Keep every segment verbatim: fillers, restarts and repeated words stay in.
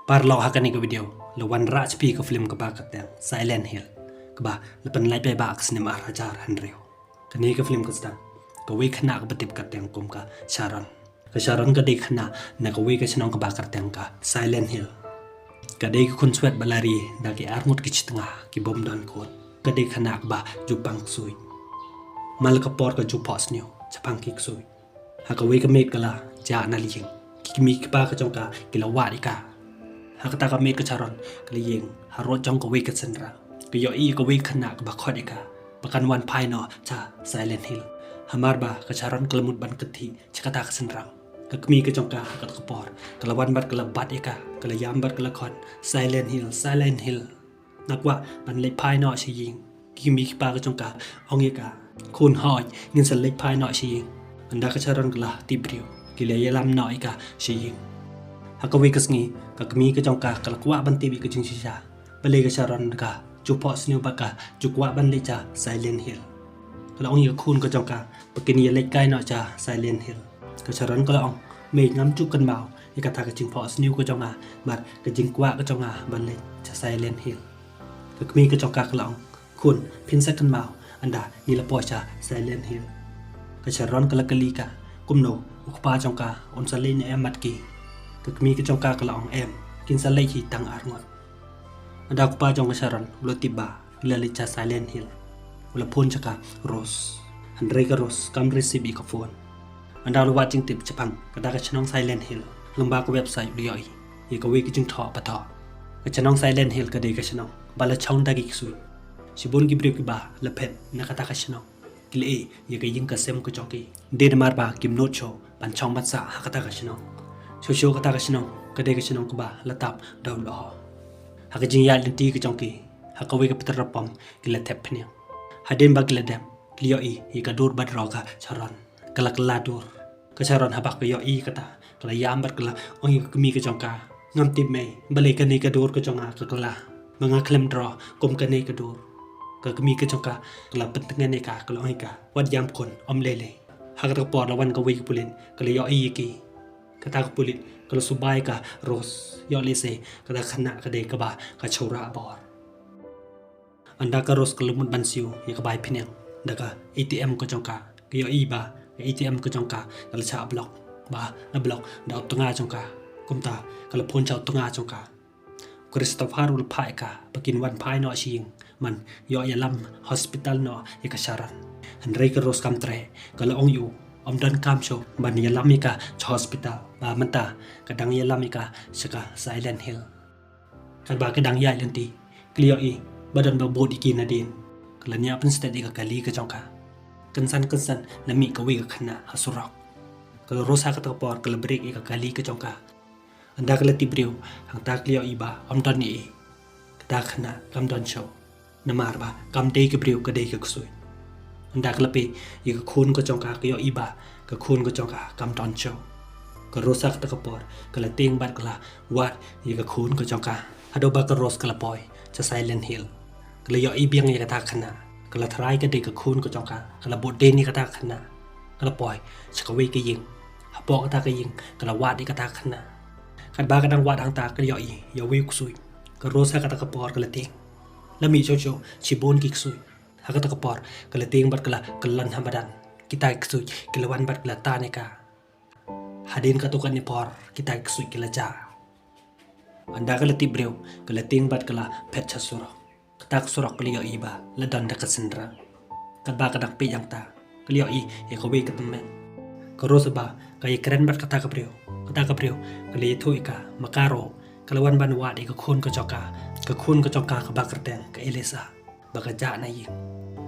Paralok, ha kane ka video la wanrah sha phi ka film kaba kyrteng Silent Hill, kaba la pynlait paidbah ha ka snem ar hajar hynriew. Kane ka film ka sdang kawei ka khynnah kaba tip kyrteng kum ka Sharon. Ka Sharon ka dei ka khynnah na kawei ka shnong kaba kyrteng ka Silent Hill. Ka dei ka khunswet ba la ri da ki arngut ki shi tnga ki bym don khun. Ka dei ka khynnah kaba ju pang ksuid. Man la ka por ka ju phohsniew shaphang ki ksuid. Ha kawei ka miet ka la jah na la ïing. Ki kmie ki kpa ka jong ka ki la wad ïa ka. Ha kata ka miet ka Sharon ka la ïeng harud jong kawei ka synrang. Ka ïohi ïa kawei ka khynnah kaba khot ïa ka ba kan wan phai noh sha Silent Hill. Hamar ba ka Sharon ka la mut ban kynthih sha kata ka synrang. Ka kmie ka jong ka ha kata ka por ka la wan bad ka la bat ïa ka, ka la ïam bad ka la khot, "Silent Hill, Silent Hill, nga kwah ban leit phai noh sha ïing." Ki kmie ki kpa ka jong ka ong ïa ka, "Khun, hooid, ngin sa leit phai noh sha ïing." Ynda ka Sharon ka la tip briew, ki la ïalam noh ïa ka sha ïing. Ha kawei ka sngi ka kmie ka jong ka ka la kwah ban tip ïa ka jingshisha. Balei ka Sharon ka ju phohsniew bad ka ju kwah ban leit sha Silent Hill. Ka la ong ïa ka khun ka jong ka ba kin ïa leit kai noh sha Silent Hill. Ka Sharon ka la ong, "Mei, ngam ju kynmaw ïa kata ka jingphohsniew ka jong nga bad ka jingkwah ka jong nga ban leit sha Silent Hill." Ka kmie ka jong ka ka la ong, "Khun, phin sa kynmaw ynda ngi la poi sha Silent Hill." Ka Sharon ka la kylli ka, "Kumno, u kpa jong ka un sa leit ne em bad ki?" Ka kmie ka jong ka ka la ong, "Em, kin sa leit hi tang arngut." Ynda u kpa jong ka Sharon u la tip ba ki la leit sha Silent Hill, u la phone sha ka Rose. Hynrei ka Rose kam receive ïa ka phone. Ynda u la wad jingtip shaphang kata ka shnong Silent Hill, lyngba ka website u la ïohi ïa kawei ka jingthoh ba thoh, ka shnong Silent Hill ka dei ka shnong ba la shong da ki ksuid. Shibun ki briew kiba la phet na kata ka shnong ki la ïeh ïa ka ïing ka sem ka jong ki. Dei namar ba kim nud shuh ban shong ban sah ha kata ka shnong. Shuh shuh kata ka shnong ka dei ka shnong kaba la tap da u lyoh. Ha ka jingïaid lynti ka jong ki ha kawei ka petrol pump ki la thep phniang. Hadien ba ki la dem ki la ïohi ïa ka dur ba droh ka Sharon ka la kylla dur. Ka Sharon haba ka ïohi kata ka la ïam bad ka la ong ïa ka kmie ka jong ka, "Ngam tip mei, balei kane ka dur ka jong nga ka kylla, ba nga khlem droh kum kane ka dur." Ka kmie ka jong ka ka la pyntngen ïa ka, ka la ong ïa ka, "Wat ïam khun, ym lei lei." Ha kata ka por la wan kawei ka pulit ka la ïohi ïa ki. Kata ka pulit ka la suba ïa ka Rose, ïoh lehse kata ka khynnah ka dei kaba ka shura bor. Ynda ka Rose ka la mut ban siew ïa ka bai phniang da ka A T M ka jong ka, ka ïohi ba ka A T M ka jong ka ka la shah block, ba la block da u tnga jong ka. Kumta ka la phone sha u tnga jong ka. Christopher u la phah ïa ka ba kin wan phai noh sha ïing ban ïoh ïalam hospital noh ïa ka Sharon. Hynrei ka Rose kam treh, ka la ong ïa u, "Ym donkam shuh ban ïalam ïa ka sha hospital, ba mynta ka dang ïalam ïa ka sha ka Silent Hill." Katba ki dang ïaid lynti ki la ïohi ba don ba bud ïa ki nadien. Ka la ñiah pynstet ïa ka kali ka jong ka. Kynsan kynsan la mih kawei ka khynnah ha surok. Ka Rose ha kata ka por ka la brake ïa ka kali ka jong ka. Ynda ka la tip briew hangta ka la ïohi ba ym don ei ei. Kata ka khynnah kam don shuh namar ba kam dei ka briew, ka dei ka ksuid. Ynda ka la peit ïa ka khun ka jong ka, ka ïohi ba ka khun ka jong ka kam don shuh. Ka Rose ha kata ka por ka la tieng bad ka la wad ïa ka khun ka jong ka. Haduh ba ka Rose ka la poi sha Silent Hill, ka la ïohi biang ïa kata ka khynnah. Ka la tharai ka dei ka khun ka jong ka, ka la bud dien ïa kata ka khynnah. Ka la poi sha kawei ka ïing. Hapoh kata ka ïing ka la wad ïa kata ka khynnah. Katba ka dang wad hangta ka la ïohi ïa uwei u ksuid. Ka Rose ha kata ka por ka la tieng. La mih shuh shuh shibun ki ksuid. Ha kata ka por ka la tieng bad ka la kyllon ha madan. Kita ki ksuid ki la wan bad ki la tan ïa ka. Hadien katto katne por kita ki ksuid ki la jah. Ynda ka la tip briew ka la tieng bad ka la phet sha surok. Kata ka surok ka la ïohi ba la don da ka synrang. Katba ka dang peit hangta ka la ïohi ïa kawei ka tymmen. Ka Rose ba ka ïakren bad kata ka briew, kata ka briew ka la ïathuh ïa ka, ma ka ruh ka la wan ban wad ïa ka khun ka jong ka, ka khun ka jong ka kaba kyrteng ka Elisa, ba ka jah na ïing.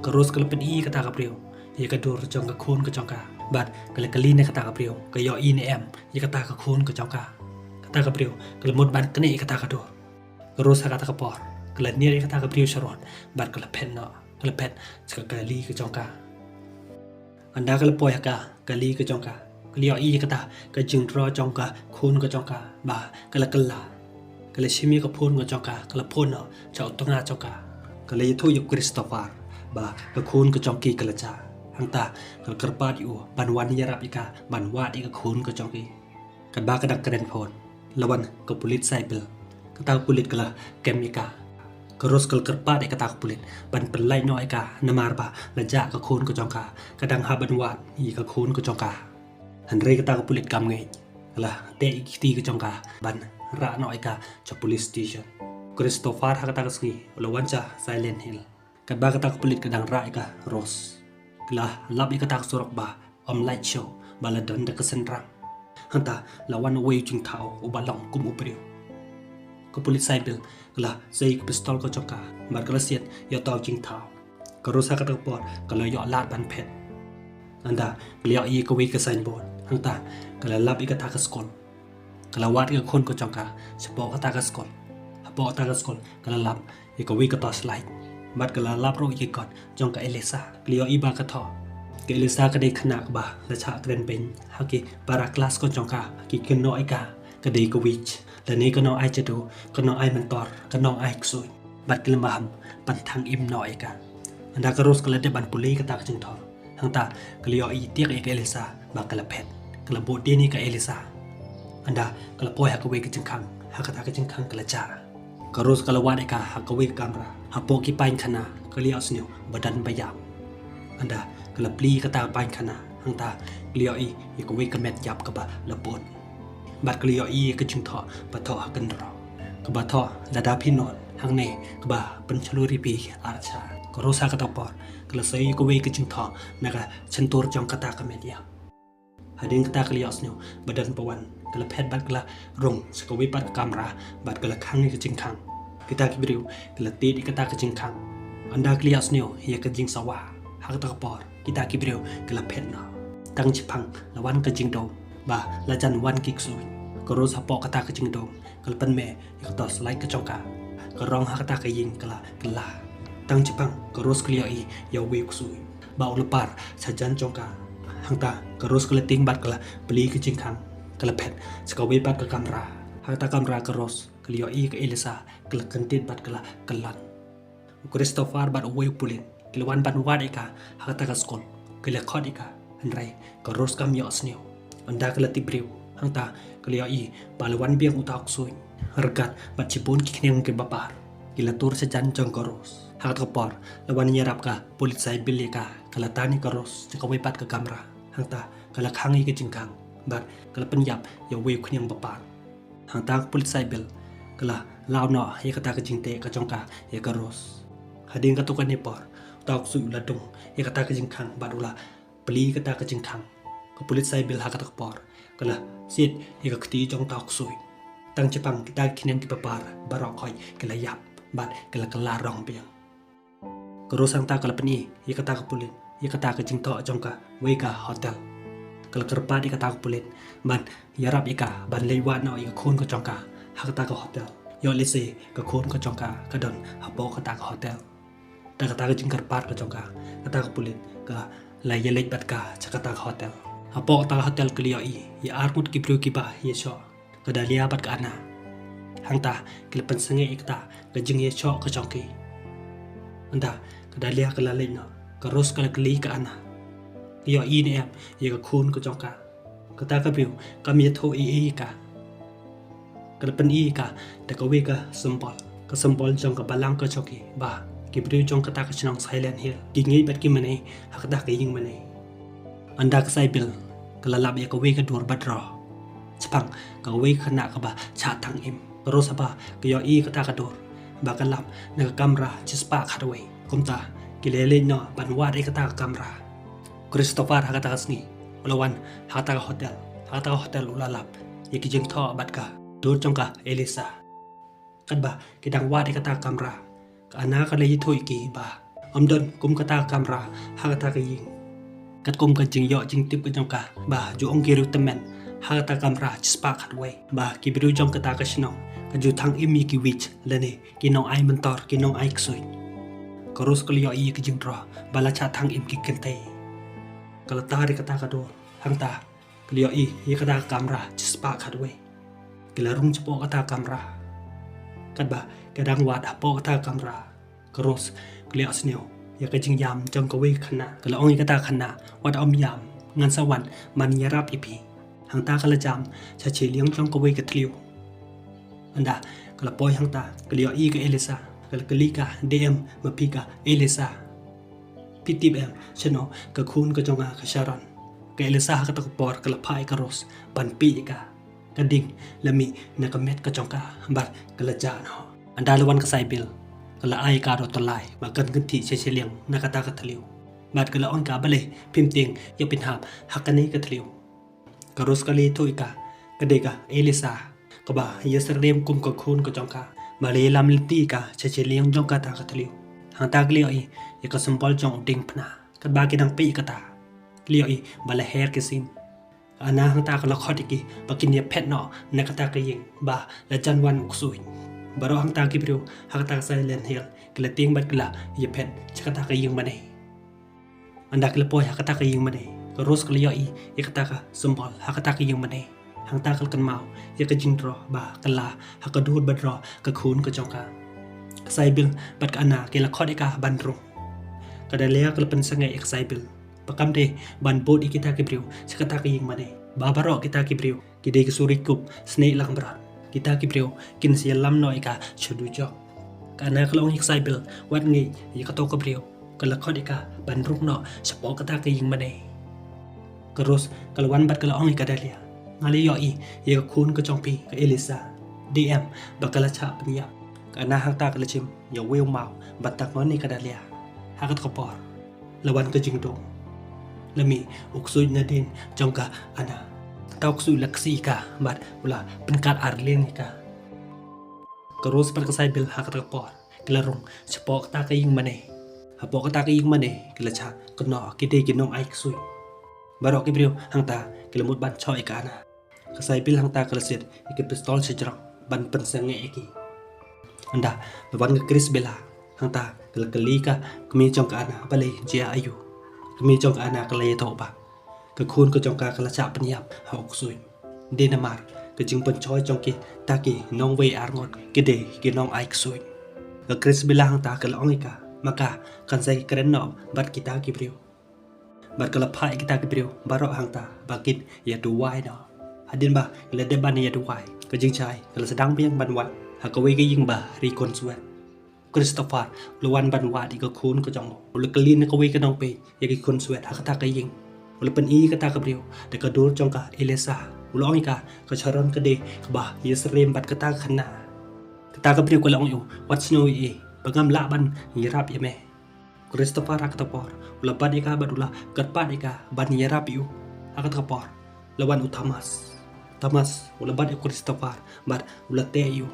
Ka Rose ka la pyni ïa kata ka briew ïa ka dur jong ka khun ka jong ka bad ka la kylli na kata ka briew ka ïohi ne em ïa kata ka khun ka jong ka. Kata ka briew ka la mut ban knieh ïa kata ka dur. Ka Rose ha kata ka por ka la niad ïa kata ka briew sharud bad ka la phet noh, ka la phet sha ka kali ka jong ka. Ynda ka la poi ha ka kali ka jong ka, ka la ïohi ïa kata ka jingdroh jong ka khun ka jong ka ba ka la kylla. Ka la shim ïa ka phone ka jong ka, ka la phone noh sha u tnga jong ka. Ka la ïathuh ïa u Christopher ba ka khun ka jong ki ka la jah. Hangta ka la kyrpad ïa u ban wan ïarap ïa ka ban wad ïa ka khun ka jong ki. Katba ka dang kren phone la wan ka pulit cyber. Kata ka pulit ka la kem ïa ka. Ka Rose ka la kyrpad ïa kata ka pulit ban pynlait noh ïa ka namar ba la jah ka khun ka jong ka, ka dang hap ban wad ïa ka khun ka jong ka. Hynrei kata ka pulit kam ngeit, ka la teh ïa ki kti ka jong ka ban rah noh ïa ka sha police station. Christopher ha kata ka sngi u la wan sha Silent Hill. Katba kata ka pulit ka dang rah ïa ka Rose, ka la lap ïa kata ka surok ba ym lait shuh ba la don da ka synrang. Hangta la wan uwei u jingthaw uba long kum u briew. Ka pulit Sybil ka la sei ka pistol ka jong ka bad ka la siat ïa uta u jingthaw. Ka Rose ha kata ka por ka la ïoh lad ban phet. Hangta ka la ïohi ïa kawei ka signboard, hangta ka la lap ïa kata ka skul. Ka la wad ïa ka khun ka jong ka shapoh kata ka skul. Hapoh kata ka skul ka la lap ïa kawei ka torchlight bad ka la lap ruh ïa ki kot jong ka Elisa. Ka la ïohi ba ka thoh, ka Elisa ka dei khynnah kaba la shah kren beiñ ha ki para klas ka jong ka, ki kynnoh ïa ka ka dei ka witch lane ka nongai jadu, ka nongai mentor, ka nongai ksuid. Bad ki la maham ban thang im noh ïa ka. Hynda ka Rose ka la dep ban pule kata ka jingthoh, hangta ka la ïohi tiak ïa ka Elisa ba ka la phet. Ka la bud dien ïa ka Elisa. Hynda ka la poi ha kawei ka jingkhang, ha kata ka jingkhang ka la jah. Ka Rose ka la wad ïa ka ha kawei ka kamra. Hapoh ki painkhana ka la ïohsngew ba don ba ïap. Hynda ka la plie kata ka painkhana, hangta ka la ïohi ïa kawei ka met ïap kaba la bud. Bad ka la ïohi ïa ka jingthoh ba thoh ha kynroh, kaba thoh, lada phi nud hangne kaba pynshlur ïa phi ar sha. Ka Rose ha kata ka por ka la sei ïa kawei ka jingthoh na ka shyntur jong kata ka met ïap. Hadien kata ka la ïohsngew ba don ba wan. Ka la phet bad ka la rung sha kawei pat ka kamra bad ka la khang ïa ka jingkhang. Kita ki briew ki la tied ïa kata ka jingkhang. Hynda ka la ïohsngew ïa ka jingsawa, ha kata ka por kita ki briew ki la phet noh. Tang shaphang la wan ka jingdum ba la jan wan ki ksuid. Ka Rose hapoh kata ka jingdum ka la pynmih ïa ka torchlight ka jong ka. Ka rong ha kata ka ïing ka la kylla. Tang shaphang ka Rose ka la ïohi ïa uwei u ksuid ba u la par shajan jong ka. Hangta ka Rose ka la tieng bad ka la plie ka jingkhang. Ka la phet sha kawei pat ka kamra. Ha kata ka kamra ka Rose ka la ïohi ïa ka Elisa ka la kyntit bad ka la kyllon. U Christopher bad uwei u pulit ki la wan ban wad ïa ka ha kata ka skul. Ki la khot ïa ka, hynrei ka Rose kam ïohsngew. Hynda ka la tip briew, hangta ka la ïohi ba la wan biang uta u ksuid ryngkat bad shibun ki khñiang kiba par. Ki la tur shajan jong ka Rose. Ha kata ka por la wan ïarap ka pulit Sybil ïa ka. Ka la tan ïa ka Rose sha kawei pat ka kamra. Hangta ka la khang ïa ka jingkhang bad ka la pynïap ïa uwei u khñiang ba par. Hangta ka pulit Sybil ka la law noh ïa kata ka jingteh ka jong ka ïa ka Rose. Hadien katto katne por uta u ksuid u la dung ïa kata ka jingkhang bad u la plie kata ka jingkhang. Ka pulit Sybil ha kata ka por ka la siat ïa ka kti jong uta u ksuid. Tang shaphang kita ki khñiang kiba par baroh khoit ki la ïap bad ki la kylla rong biang. Ka Rose hangta ka la pyni ïa kata ka pulit ïa kata ka jingthoh jong kawei ka hotel. Ka la kyrpad ïa kata ka pulit ban ïarap ïa ka ban leit wad noh ïa ka khun ka jong ka ha kata ka hotel. Ïoh lehse ka khun ka jong ka ka don hapoh kata ka hotel. Da kata ka jingkyrpad ka jong ka, kata ka pulit ka la ïaleit bad ka sha kata ka hotel. Hapoh kata ka hotel ka la ïohi ïa arngut ki briew kiba ïashoh, ka Dahlia bad ka Anna. Hangta ki la pynsangeh ïa kata ka jingïashoh ka jong ki. Hangta ka Dahlia ka la leit noh, ka Rose ka la kylli ka Anna, ka ïohi ne em ïa ka khun ka jong ka. Kata ka briew kam ïathuh ei ei ïa ka. Ka la pyni ïa ka da kawei ka symbol, ka symbol jong ka balang ka jong ki, ba ki briew jong kata ka shnong Silent Hill ki ngeit bad ki mane ha kata ka ïing mane. Hangta ka Sybil ka la lap ïa kawei ka dur ba droh shaphang kawei ka khynnah kaba shah thang im. Ka Rose haba ka ïohi kata ka dur ba ka lap na ka kamra shispah khatwei, kumta ki la leit noh ban wad ïa kata ka kamra. Christopher ha kata ka sngi u la wan ha kata ka hotel. Ha kata ka hotel u la lap ïa ki jingthoh bad ka dur jong ka Elisa. Katba ki dang wad ïa kata ka kamra, ka Anna ka la ïathuh ïa ki ba ym don kum kata ka kamra ha kata ka ïing. Katkum ka jingïoh jingtip ka jong ka ba ju ong ki riew tymmen ha kata ka kamra shispah khatwei ba ki briew jong kata ka shnong ka ju thang im ïa ki witch lane ki nongai mentor, ki nongai ksuid. Ka Rose ka la ïohi ïa ka jingdroh ba la shah thang im ki kynthei. Ka la tar ïa kata ka dur, hangta ka la ïohi ïa kata ka kamra shispah khatwei. Ki la rung shapoh kata ka kamra. Katba ki dang wad hapoh kata ka kamra, ka Rose ka la ïohsngew ïa ka jingïam jong kawei ka khynnah. Ka la ong ïa kata ka khynnah, wat ym ïam, ngan sa wan ban ïarap ïa phi. Hangta ka la jam sha shiliang jong kawei ka thliew. Ynda ka la poi hangta, ka la ïohi ka Elisa, ka la kylli ka, "Dei em ma phi ka Elisa? Phi tip em shano ka khun ka jong nga ka Sharon?" Ka Elisa ha kata ka por ka la phah ïa ka Rose ban pih ïa ka. Ka ding la mih na ka met ka jong ka bad ka la jah noh. Ynda la wan ka Sybil, ka la ai ka doh tyllai ba kan kynthih sha shiliang na kata ka thliew. Bad ka la ong ïa ka, "Balei phim tieng ïa pynhap ha kane ka thliew?" Ka Rose ka la ïathuh ïa ka, ka dei ka Elisa kaba ïasyriem kum ka khun ka jong ka, ba la ïalam lynti ïa ka sha shiliang jong kata ka thliew. Hangta ka la ïohi ïa ka symbol jong u diengphna, katba ki dang pih ïa kata. Ka la ïohi ba la her ki sim. Ka Anna hangta ka la khot ïa ki ba kin ïaphet noh na kata ka ïing ba la jan wan u ksuid. Baroh hangta ki briew ha kata ka Silent Hill ki la tieng bad ki la ïaphet sha kata ka ïing mane. Ynda ki la poi ha kata ka ïing mane, ka Rose ka la ïohi ïa kata ka symbol ha kata ka ïing mane. Hangta ka la kynmaw ïa ka jingthrang ba ka la ha ka dur ba thrang ka khun ka jong ka. Ka Sybil bad ka Anna ki la khot ïa ka ban rung. Ka Dahlia ka la pynsangeh ïa ka Sybil ba kam dei ban bud ïa kita ki briew sha kata ka ïing mane, ba baroh kita ki briew ki dei ki suri kup snieh langbrot. Kita ki briew kin sa ïalam noh ïa ka sha dujok. Ka Anna ka la ong ïa ka Sybil, "Wat ngeit ïa kato ka briew, ka la khot ïa ka ban rung noh shapoh kata ka ïing mane." Ka Rose ka la wan bad ka la ong ïa ka Dahlia, "Nga la ïohi ïa ka khun ka jong phi ka Elisa. Dei em ba ka la shah pynïap?" Ka Anna hangta ka la shim ïa uwei u maw ban tang noh ïa ka Dahlia. Ha kata ka por la wan ka jingdum. La mih u ksuid nadien jong ka Anna. Uta u ksuid la ksih ïa ka bad u la pynkat arliang ïa ka. Ka Rose bad ka Sybil ha kata ka por ki la rung shapoh kata ka ïing mane. Hapoh kata ka ïing mane ki la shah kynnoh ki dei ki nongai ksuid. Baroh ki briew hangta ki la mut ban shoh ïa ka Anna. Ka Sybil hangta ka la siat ïa ka pistol shajrong ban pynsangeh ïa ki. Ynda la wan ka Krisbela hangta ka la kylli ka kmie jong ka Anna, "Balei, jia aïu?" Ka kmie jong ka Anna ka la ïathuh ba ka khun ka jong ka ka la shah pynïap ha u ksuid. Dei namar ka jingpynshoi jong kita ki nongwei arngut ki dei ki nongai ksuid. Ka Krisbela hangta ka la ong ïa ka, "Ma ka kan sa ïakren noh bad kita ki briew." Bad ka la phah ïa kita ki briew baroh hangta ba kin ïa duwai noh. Hadien ba ki la dep ban ïa duwai, ka jingshai ka la sdang biang ban wad ha kawei ka ïing ba ri khunswet. Christopher u la wan ban wad ïa ka khun ka jong u. U la kylli na kawei ka nongpeit ïa ki khunswet ha kata ka ïing. U la pyni ïa kata ka briew da ka dur jong ka Elisa. U la ong ïa ka, "Ka Sharon ka dei kaba ïasyriem bad kata ka khynnah." Kata ka briew ka la ong ïa u, "Wat sngew ei ei, ba ngam lah ban ïarap ïa me." Christopher ha kata ka por u la bat ïa ka bad u la kyrpad ïa ka ban ïarap ïa u. Ha kata ka por la wan u Thomas. Thomas u la bat ïa u Christopher bad u la teh ïa u.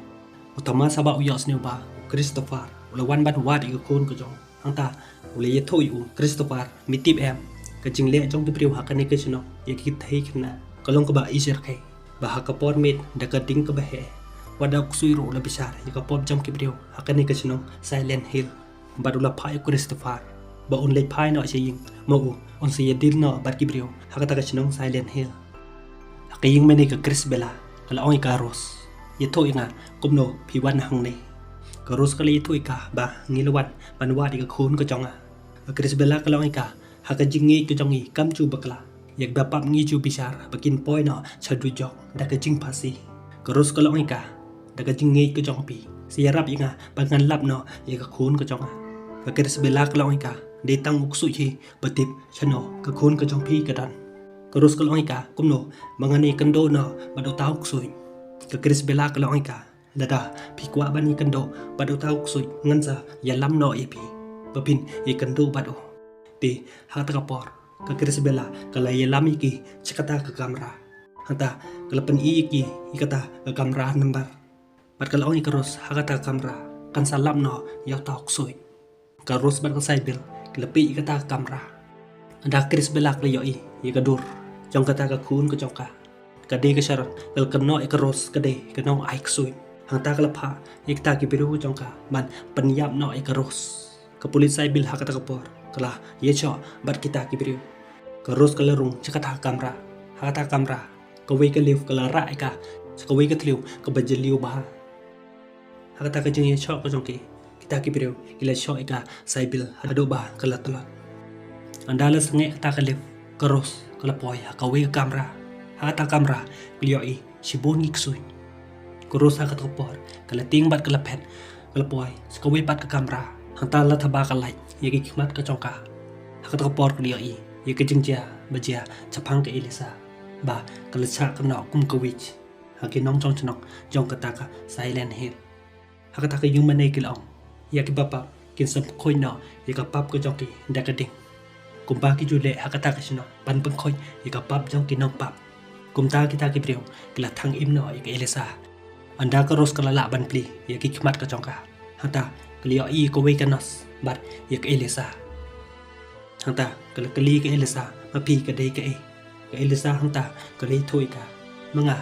U Thomas haba u ïohsngew ba u Christopher u la wan ban wad ïa ka khun ka jong u, hangta u la ïathuh ïa u, "Christopher, me tip em ka jingleh jong ki briew ha kane ka shnong ïa ki kynthei khynnah ka long kaba isyrkhei, ba ha ka por miet da ka ding kaba heh, wat da u ksuid ruh u la bishar ïa ka pop jong ki briew ha kane ka shnong Silent Hill." Bad u la phah ïa u Christopher ba un leit phai noh sha ïing, ma u un sa ïadil noh bad ki briew ha kata ka shnong Silent Hill. Ha ka ïing mane ka Chrisbella ka la ong ïa ka Rose, "Ïathuh ïa nga kumno phi wan hangne." Ka Rose ka la ïathuh ïa ka ba ngi la wan ban wad ïa ka khun ka jong nga. Ka Chrisbella ka la ong ïa ka, "Ha ka jingngeit ka jong ngi kam ju bakla, ïa kaba pap ngi ju bishar ba kin poi noh sha dujok da ka jingphasi." Ka Rose ka la ong ïa ka, "Da ka jingngeit ka jong phi, sa ïarap ïa nga ba ngan lap noh ïa ka khun ka jong nga." Ka Chrisbella ka la ong ïa ka, "Dei tang u ksuid hi ba tip shano ka khun ka jong phi ka don." Ka Rose ka la ong ïa ka, "Kumno ba ngan ïakynduh noh bad uta u ksuid?" Ka Chrisbella ka la ong ïa ka, "Lada phi kwah ban ïakynduh bad uta u ksuid, ngan sa ïalam noh ïa phi ba phin ïakynduh bad u." Te ha kata ka por ka Chrisbella ka la ïalam ïa ki sha kata ka kamra. Hangta ka la pyni ïa ki ïa kata ka kamra number. Bad ka la ong ïa ka Rose, "Ha kata ka kamra kan sa lap noh ïa uta u ksuid." Ka Rose bad ka Sybil ki la peit ïa kata ka kamra. Hangta ka Chrisbella ka la ïohi ïa ka dur jong kata ka khun ka jong ka. Ka dei ka Sharon, ka la kynnoh ïa ka Rose ka dei ka nongai ksuid. Hangta ka la phah ïa kita ki briew jong ka ban pynïap noh ïa ka Rose. Ka pulit Sybil ha kata ka por ka la ïashoh bad kita ki briew. Ka Rose ka la rung sha kata ka kamra. Ha kata ka kamra kawei ka lift ka la rah ïa ka sha kawei ka thliew kaba jylliew bha. Ha kata ka jingïashoh ka jong ki, kita ki briew ki la shoh ïa ka Sybil haduh ba ka la tlot. Haba la sangeh kata ka lift, ka Rose ka la poi ha kawei ka kamra. Ha kata ka kamra ka la ïohi shibun ki ksuid. Ka Rose ha kata ka por ka la tieng bad ka la phet, ka la poi sha kawei pat ka kamra. Hangta la thaba ka lait ïa ki khmat ka jong ka. Ha kata ka por ka la ïohi ïa ka jingjia ba jia shaphang ka Elisa, ba ka la shah kynnoh kum ka witch ha ki nongshong shnong jong kata ka Silent Hill. Ha kata ka ïingmane ki la ong, ïa kiba pap kin sa pynkhuid noh ïa ka pap ka jong ki da ka ding, kumba ki ju leh ha kata ka shnong ban pynkhuid ïa ka pap jong ki nongpap. Kumta kita ki briew ki la thang im noh ïa ka Elisa. Ynda ka Rose ka la lah ban plie ïa ki khmat ka jong ka, hangta ka la ïohi ïa kawei ka nurse bad ïa ka Elisa. Hangta ka la kylli ka Elisa, "Ma phi ka dei kaei?" Ka Elisa hangta ka la ïathuh ïa ka, "Ma nga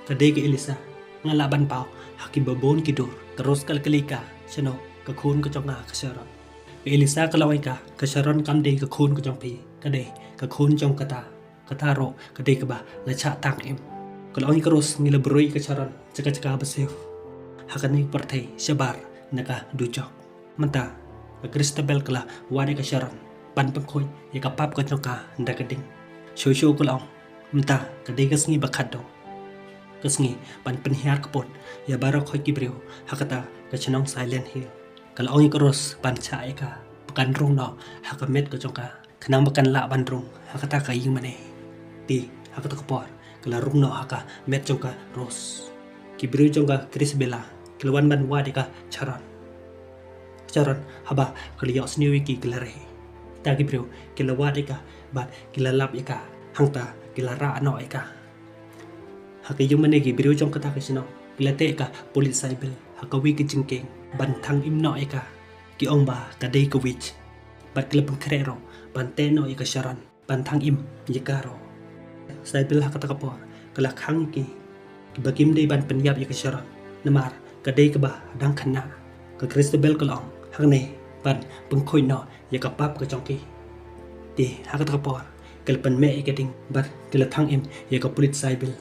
ka dei ka Elisa, nga lah ban paw ha kiba bun ki dur." Ka Rose ka la kylli ka, "Shano ka khun ka jong nga ka Sharon?" Ka Elisa ka la ong ïa ka, "Ka Sharon kam dei ka khun ka jong phi, ka dei ka khun jong kata, kata ruh ka dei kaba la shah tang im." Ka la ong ïa ka Rose, "Ngi la buh ïa ka Sharon jaka jaka ba safe ha kane ka pyrthei shabar na ka dujok." Mynta ka Christabel ka la wad ïa ka Sharon ban pynkhuid ïa ka pap ka jong ka da ka ding. Shuh shuh ka la ong, "Mynta ka dei ka sngi ba khatduh, ka sngi ban pynhiar kput ïa baroh khoit ki briew ha kata ka shnong Silent Hill." Ka la ong ïa ka Rose ban shah ïa ka ba kan rung noh ha ka met ka jong ka, khnang ba kan lah ban rung ha kata ka ïingmane. Te ha kata ka por ka la rung noh ha ka met jong ka Rose. Ki briew jong ka Christabel ki la wan ban wad ïa ka Sharon. Sharon haba ka la ïohsngew ïa ki, ki la reh. Kita ki briew ki la wad ïa ka bad ki la lap ïa ka. Hangta ki la rah noh ïa ka. Ha ka ïingmane ki briew jong kata ka shnong ki la teh ïa ka pulit Sybil ha kawei ka jingkieng ban thang im noh ïa ka. Ki ong ba ka dei ka witch bad ki la pynkhreh ruh ban teh noh ïa ka Sharon ban thang im ïa ka ruh. Sybil ha kata ka por ka la khang ïa ki ba kim dei ban pynïap ïa ka Sharon namar ka dei kaba dang khynnah. Ka Christabel ka la ong, "Hangne ban pynkhuid noh ïa ka pap ka jong ki." Te ha kata ka por ka la pynmeh ïa ka ding bad ka la thang im ïa ka pulit Sybil.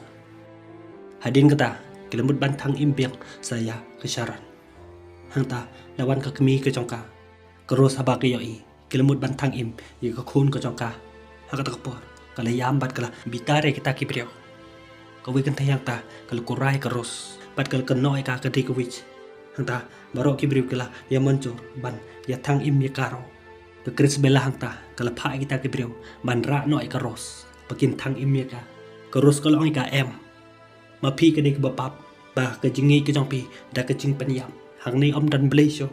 Hadien kata ka la mut ban thang im biang sa ïa ka Sharon. Hangta la wan ka kmie ka jong ka. Ka Rose haba ka ïohi ka la mut ban thang im ïa ka khun ka jong ka. Ha kata ka por ka la ïam bad ka la bitar ïa kita ki briew. Kawei kynthei hangta ka la kurai ïa ka Rose bad ka la kynnoh ïa ka ka dei ka witch. Hangta baroh ki briew ki la ïa mynjur ban ïa thang im ïa ka ruh. Ka Christabel hangta ka la phah ïa kita ki briew ban rah noh ïa ka Rose ba kin thang im ïa ka. Ka Rose ka la ong ïa ka, "Em, ma phi ka dei kaba pap ba ka jingïeit ka jong phi da ka jingpynïap. Hangne ym don Blei shuh."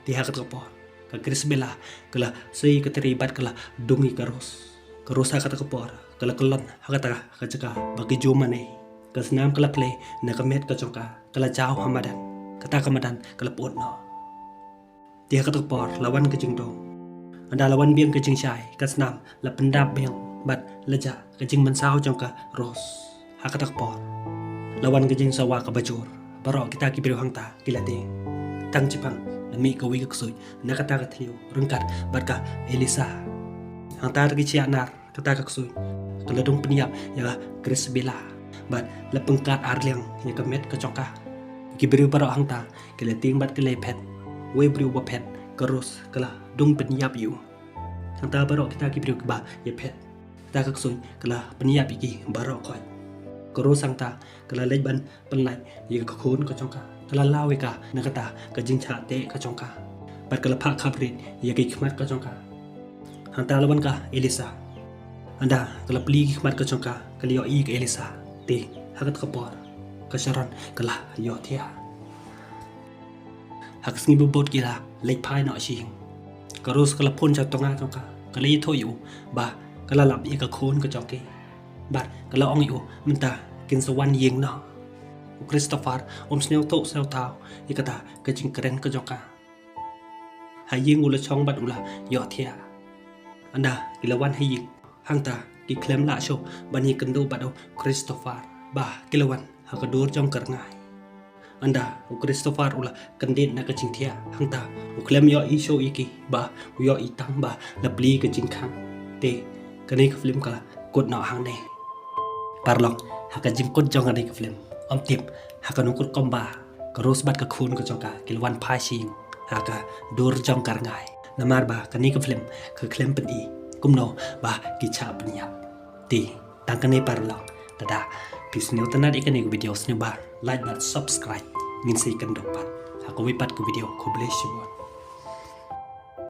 Te ha kata ka por ka Christabel ka la sei ka tyrei bad ka la dung ïa ka Rose. Ka Rose ha kata ka por ka la kyllon ha kata ka jaka ba ki ju mane. Ka snam ka la plie na ka met ka jong ka, ka la jaw ha madan. Kata ka madan ka la pyut noh. Te ha kata ka por la wan ka jingdum. Ynda la wan biang ka jingshai, ka snam la pyndap biang bad la jah ka jingmynsaw jong ka Rose. Ha kata ka por la wan ka jingsawa kaba jur. Baroh kita ki briew hangta ki la tieng. Tang shipang la mih kawei ka ksuid na kata ka thliew ryngkat bad ka Elisa. Hangta ki shah nar kata ka ksuid ka la dung pynïap ïa ka Christabel bad la pyngkat arliang ïa ka met ka jong ka. Ki briew baroh hangta ki la tieng bad ki la phet. Wei briew ba phet, ka Rose ka la dung pynïap ïa u. Hangta baroh kita ki briew kiba ïa phet, kata ka ksuid ka la pynïap ïa ki baroh khoit. Ka Rose hangta ka la leit ban pynlait ïa ka khun ka jong ka. Ka la law ïa ka na kata ka jingshah teh ka jong ka bad ka la phah khaprit ïa ki khmat ka jong ka. Hangta la wan ka Elisa. Ynda ka la plie ki khmat ka jong ka, ka la ïohi ka Elisa. Te ha kata ka por ka Sharon ka la ïohthiah. Ha ka sngi ba bud ki la leit phai noh sha ïing. Ka Rose ka la phone sha u tnga jong ka, ka la ïathuh ïa u ba ka la lap ïa ka khun ka jong ki bad ka la ong ïa u mynta kin sa wan ïing noh. U Christopher um sngewthuh sngewthaw ïa kata ka jingkren ka jong ka. Ha ïing u la shong bad u la ïohthiah. Ynda ki la wan ha ïing, hangta ki khlem lah shuh ban ïakynduh bad u Christopher ba ki la wan ha ka dur jong ka rngai. Ynda u Christopher u la kyndit na ka jingthiah, hangta u khlem ïohi shuh ïa ki ba u ïohi tang ba la plie ka jingkhang. Te kane ka film ka la kut noh hangne. Paralok, ha ka jingkut jong kane ka film, ym tip ha kano ka rukom ba ka Rose bad ka khun ka jong ka ki la wan phai sha ïing ha ka dur jong ka rngai. Namar ba kane ka film ka khlem pyni kumno ba ki shah pynïap. Te tang kane paralok, lada phi sngewtynnat ïa kane ka video, sngewbha like bad subscribe. Ngin sa ïakynduh pat ha kawei pat ka video. Khublei shibun.